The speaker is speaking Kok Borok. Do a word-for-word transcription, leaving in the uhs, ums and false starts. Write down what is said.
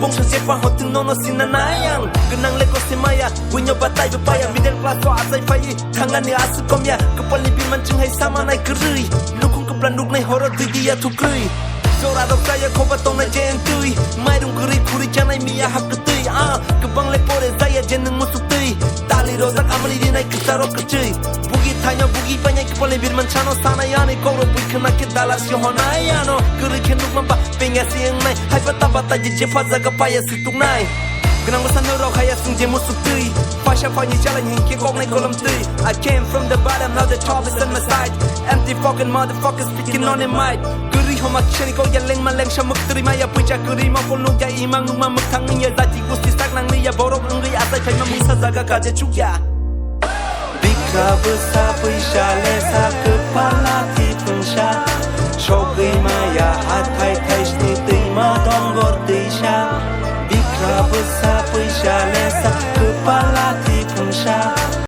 Bongsa jepa hotung nono sinna nayang. Gwnang le kose maya, winyo batai bapaya. Middle class o asai phai, thangani asuk komya. Kapalni birman ching hai samanai kwrwi. Nukhung kapla nuknai horo didi ya thukrwi. Jora rok jaya khoba tongnai jentwi. Mairung kwrwi khuri chanai miya hak kwtwi. Ah, kwbang le pore jaya je nwng musuk twi. Tali rojak amri rinai kwcharo kwchwi. Bugi thaino bugi painai kapalni birman chano sanai ani koro bui khna khe dalar si honai ano. Kwrwi khe nukma ba penga si wngnai. Haipa taba taji jepa jaga paya si tuknai. Gwnang bwsa no rok haya sung je musuk twi. Paisa phaini chalai hinkhe koknai kolom twi. I came from the bottom, now the top is on my side. Empty fucking motherfuckers speaking on the mic. Kwrwi homa kishani kok ya lengma lengsa muk twi maya puja kwrwi ma pol nukya imang nukma muk thang ya jati gusti sak nang ya borok wngwi asai phaima misa jaga kaje chukya. Bikha bwsa puisa lesa kwpala thipungsa. Sogwi maya hathai thaisni twima dongor twisa. Bikha bwsa puisa lesa kwpala